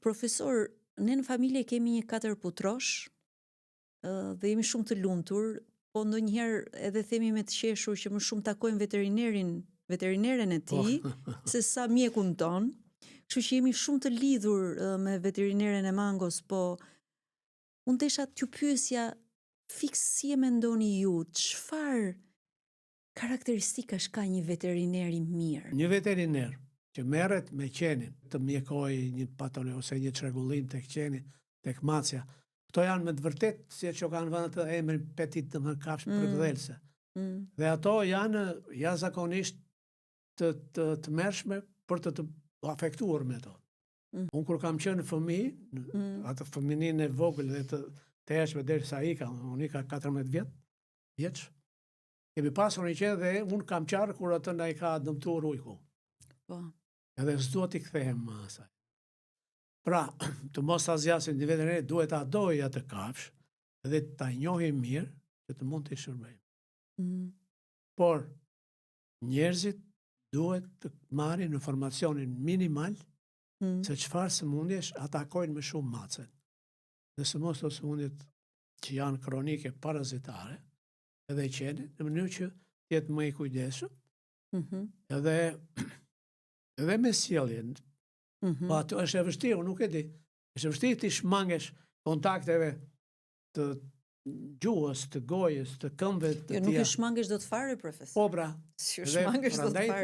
Profesor, ne në familje kemi një katër putrosh dhe jemi shumë të lumtur, po ndonjëherë edhe themi me të qeshur që më shumë takojmë veterinerin, veterineren e po. tij, po. se sa mjekun tonë. Kështu që jemi shumë të lidhur me veterineren e Mangos, po unë desha t'ju pyesja fiks si e mendoni ju, çfarë karakteristikash ka një veteriner i mirë? Një veteriner që merret me qenin, të mjekojë një patologji ose një çrregullim tek qeni, tek macja. Këto janë me të vërtetë, si që kanë vënë atë emrin petit, domethënë kafshë mm. përkëdhelëse. Mm. Dhe ato janë jashtëzakonisht të të tmerrshme për të të afektuar me to. Mm. Unë kur kam qenë fëmijë, mm. atë fëmininë e vogël dhe të të hershme derisa ika, unë ika 14 vjet, vjeç, Kemi pasur një qen dhe unë kam qarë kur atë na i ka dëmtuar ujku. Po. Edhe s'dua t'i kthehem më asaj. Pra, të mos ta zgjasim një veteriner duhet ta dojë atë kafshë dhe ta njohë mirë që të mund t'i shërbejë. Mm. Por njerëzit duhet të marrin informacionin minimal mm. se çfarë sëmundjesh atakojnë më shumë macen. Dhe sidomos ato sëmundjet që janë kronike parazitare, edhe qenin, në mënyrë që të jetë më i kujdesshëm. Mm -hmm. Edhe edhe me sjelljen. Mm -hmm. Po ato është e vështirë, unë nuk e di. Është e vështirë t'i shmangesh kontakteve të gjuhës, të gojës, të këmbëve të Jo, nuk i shmangesh dot fare, profesor. Po pra. S'i shmangesh dot fare.